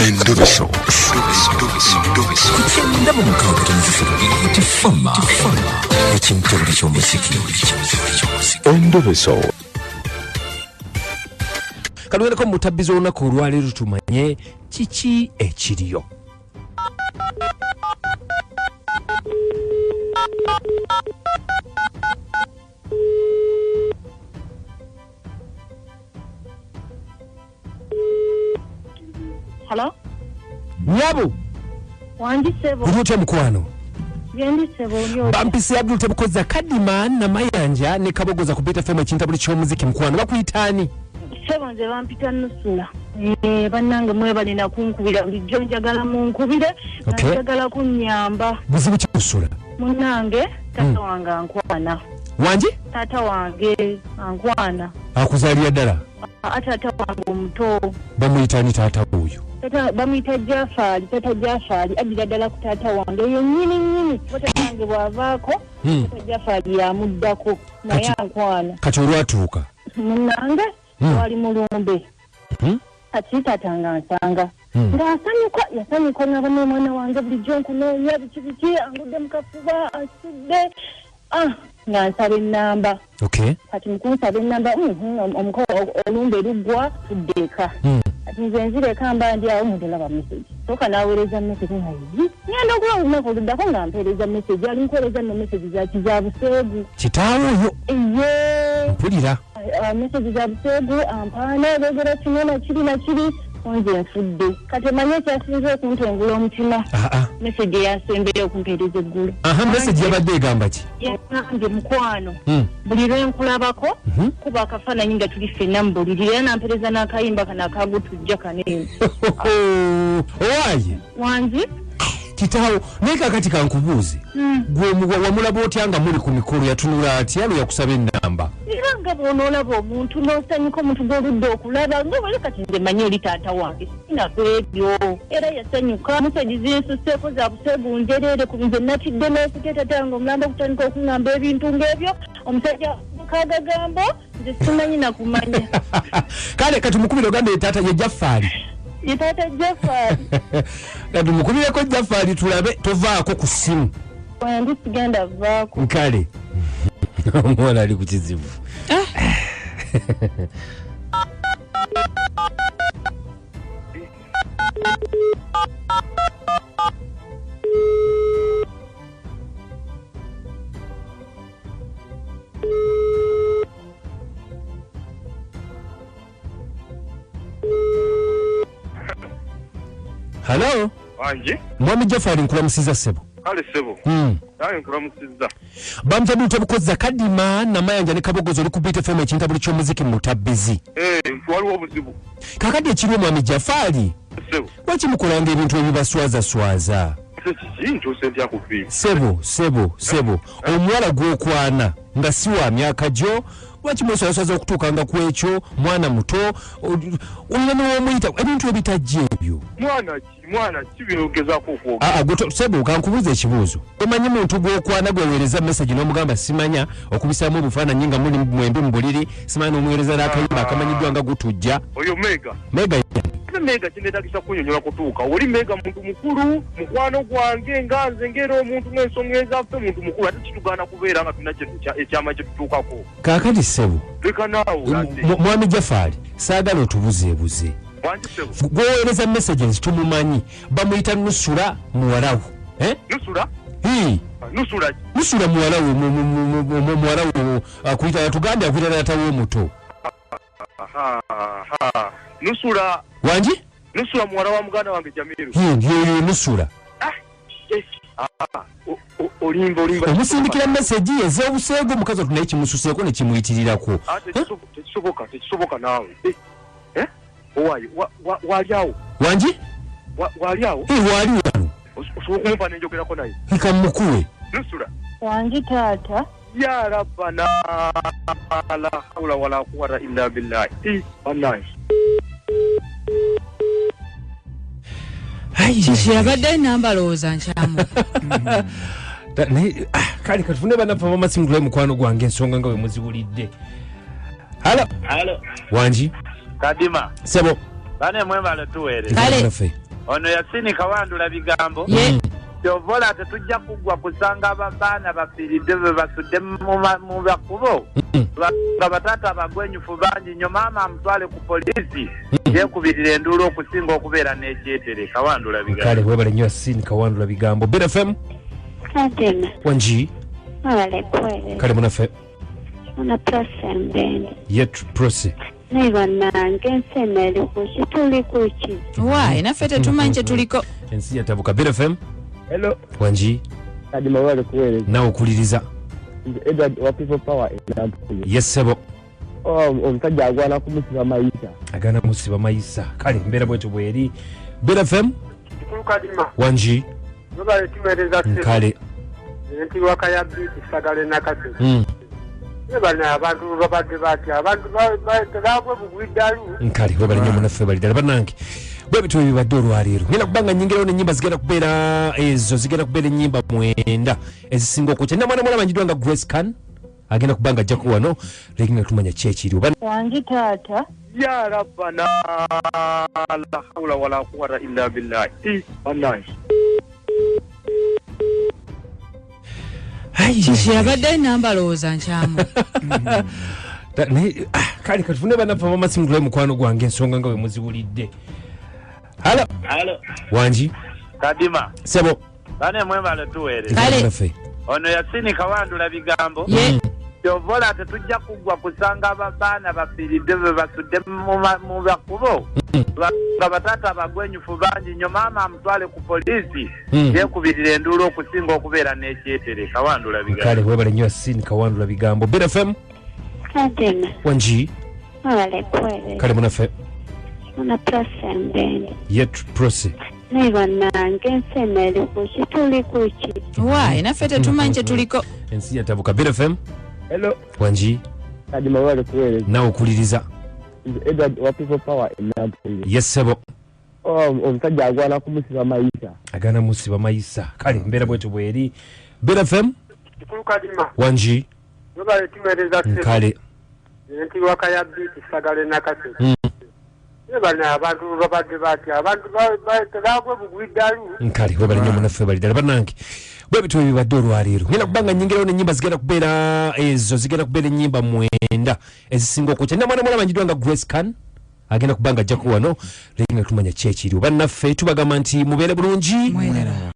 Endobeso kukyenda mu 6.3 Tifama ekimtobuli ky'omuziki Endobeso. Kalugereko mu tabbiza olunaku olwaleero tumanye kiki ekiriyo. Hello? Nyabo. Wangi sebo. Uli mukwano. Yendi sebo oli. Bampisi Abdul Tebukoza Kadima na Mayanja ne Kabogoza ku Beta FM ekintabuli ky'omuziki mukwano. Bakuyitaani? Sebo nze bampita Nusula. Bannange mwebale na kunkubira bulijjo njagala munkubire. Njagala kunnyamba. Buzibu ki Nusula? Munnange taata wange ankwana. Wangi? Taata wange ankwana. Akuzaalira ddala? Taata wange omuto. Bamuyitaani taata oyo? Tata bamuyita Jafari, tata Jafari addira ddala ku taata wange oyo nnyini nnyini. Taata wange bw'avaako, tata Jafari yamuddako naye ankwana. Kati olwatuuka? Munnange wali mulumbe. Kati taata nga nsanga. Ng'asanyuka, yasanyuka n'aba n'omwana wange bulijjo nkunoonya biki biki, angudde mu kafuba, asudde. Nga nsaba ennamba. Kati mu kunsaba ennamba, olumbe luggwa tudde eka. Kati nze nzireka mba ndi awo ngenda laba message. Sooka n'aweereza message nga yi. Ngenda okulaba olunaku oluddako nga mpeereza message, ali nkuweereza nno message za za buseegu. Kitaawe oyo? Eye. Mpulira. Message za buseegu, ampaana, boogera kino na kiri na kiri. Nze nfudde. Kati omanyi ekyasinze okuntengula omutima? Message eyasembeyo okumpeereza eggulo. Message yabadde egamba ki? Yagambye mukwano. Buli lwe nkulabako kuba akafaananyi nga tuli ffenna mu buliri era nampeereza n'akayimba kano akagutujja kano eno. Owaaye? Wangi? Kitaawo, naye kaakati kankubuuze. Gwe wamulaba otya nga muli ku mikolo yatunula atya lwe yakusaba ennamba? Era nga bw'onoolaba omuntu n'osanyuka omuntu gw'oludde okulaba nga wali kati nze mmanyi oli taata wange sinaku ebyo. Era yasanyuka meseji zinsuseeko za buseegu njereere ku nze natidde n'okutya taata wange omulamba okutandika okuŋŋamba ebintu ng'ebyo omusajja kagagambo nze simanyi nakumanya. Kale kati mukubire ogambe taata ye Jafari. Ye taata Jafari. Kati mukubireko Jafari tulabe tovaako ku ssimu. Wendi sigenda vaako. Kale. Omuwala ali ku kizibu. Hello? Wangi? Mwami Jafari nkulamusiza ssebo. Kale ssebo. Nawe nkulamusizza. Bamutadde Tebukoza Kadima na Mayanja ne Kabogoza oli ku Beat FM ekintabuli ky'omuziki mutabbizi. Waliwo obuzibu. Kakati ekiriwo Mwami Jafari? Ssebo. Lwaki mukolanga ebintu ebibaswazaswaza? Kiki ntuuse ntya ku Beat? Ssebo, ssebo, ssebo. Omuwala gw'okwana nga si wa myaka gyo, lwaki mweswazaswaza okutuukanga ku ekyo, mwana muto, olina ne w'omuyita, ebintu ebitajja ebyo. Mwana ki? Mwana ki byogezaako okwogera? Ssebo kankubuuze ekibuuzo. Omanyi muntu gw'okwana gweweereza message n'omugamba simanya okubisaamu obufaananyi nga muli mwembi mu buliri, simanya n'omuweereza n'akayimba akamanyiddwa nga gutujja. Oyo Mega. Mega ye. Mega kinneetaagisa kunnyonnyola kutuuka. Oli Mega muntu mukulu, mukwano gwange nga nze ng'era omuntu ng'ensonga ezaffe muntu mukulu ate kitugaana kubeera nga tulina ekyama kye tutuukako. Kaakati ssebo. Leka naawe. Mwami Jafari, saagala otubuzeebuze. Gweweereza messages tumumanyi bamuyita Nusula muwalawo. Nusula? Nusula ki? Nusula muwalawo muwalawo akuyita yatugambye akuyita taata w'omuto. Nusula. Wangi? Nusula muwala wa muganda wange Jamiru. Yoyo Nusula. Olimba olimba. Omusindikira message ez'obuseegu omukazi otunaye kimususeeko ne kimuyitirirako. Tekisoboka, tekisoboka naawe. Owaye, wali awo? Wangi? Wali awo? Wali wano. Osobola okumpa ne njogerako naye? Nka mukuwe. Nusula. Wangi taata. Ya Rabbana la hawla wala quwwata illa billah. Wallahi. Kiki yabadde ennamba lowooza nkyamu. Kale katufune bannaffe ab'amasimu tulabe mukwano gwange ensonga nga bwe muziwulidde. Halo. Halo. Wangi? Kadima. Ssebo. Bane mwebale tuweereza. Kale. Ono Yasini Kawandula bigambo. Ye. Kyovola tetujja kuggwa kusanga abaana bafiiridde be basudde mu bakubo. Nga bataata abagwenyufu bangi nnyo, maama amutwale ku poliisi yeekubirira enduulu okusinga okubeera n'ekyetere. Kawandula bigambo. Kale webale nnyo Yasini Kawandula bigambo. Beat FM. Kadima, Wangi. mwebale kuweereza. Kale munaffe. Ono Prosi Mbende. Ye Prosi. Naye bannange ensi eno eri kuki, tuli kuki? Waayi naffe tetumanyi kye tuliko. Ensi yatabuka. Beat FM. Hello. Wangi. Kadima, webale kuweereza. Naawe okuliriza. Nze Edward wa People Power e Nampuye. Yes ssebo. Omusajja agwana kumusiba mayisa. Agana musiba mayisa. Kale mbeera bwetyo bweri. Beat FM. Kikulu Kadima. Wangi. Webale tuweereza. Kale. Nti wakaya biiti sagale Nakaseke. Bano abantu babadde batya, abantu tebagwe bugwi ddalu. Nkale webale nnyo munaffe, bali ddala bannange. Bwe bityo bibadde olwaleero, ngenda kubanga nyingirawo n'ennyimba zigenda kubeera ezo, zigenda kubeera ennyimba 9 ezisinga okukya. Namwana mwala amanyiddwa nga Grace Can agenda kubanga ajjako wano leki nga tumanya ki ekiriwo. Wangi taata. Ya rabbana, la hawla wala quwwata illa billahi. Bannange. Kiki yabadde nambalowooza nkyamu. Naye, kale katufune bannaffe abamasimu tulabe mukwano gwange ensonga nga bwe muziwulidde. Halo. Halo. Wangi. Kadima. Sebo. Bane mwebale tuweereza. Kale. Munaffe. Ono Yasini Kawandula bigambo. Ye. Kyovola tetujja kuggwa kusanga abaana bafiiridde be basudde mu bakubo. Nga bataata abagwenyufu bangi nnyo, maama amutwale ku poliisi yeekubirira enduulu okusinga okubeera n'ekyetere. Kawandula bigambo. Kale webale nnyo Yasini Kawandula bigambo. Beat FM. Kadima, Wangi. mwebale kuweereza. Kale munaffe. Ono Prosi Mbende. Ye Prosi. Naye bannange ensi eno eri kuki, tuli kuki? Waayi naffe tetumanyi kye tuliko. Ensi yatabuka. Beat FM. Hello. Wangi. Kadima, webale kuweereza. Naawe okuliriza. Nze Edward wa People Power e Nampuye. Yes ssebo. Omusajja agwana kumusiba mayisa. Agana musiba mayisa. Kale mbeera bwetyo bweri. Beat FM. Kikulu Kadima. Wangi. Webale tuweereza. Kale. Nti wakaya biiti sagale Nakaseke. Bano abantu babadde batya, abantu tebagwe bugwi ddalu. Nkale webale nnyo munaffe, bali ddala bannange. Bwe bityo bibadde olwaleero, ngenda kubanga nyingirawo n'ennyimba zigenda kubeera ezo, zigenda kubeera ennyimba 9 ezisinga okukya. Namwana mwala amanyiddwa nga Grace Can agenda kubanga ajjako wano leki nga tumanya ki ekiriwo. Bannaffe tubagamba nti mubeere bulungi. Mweraba.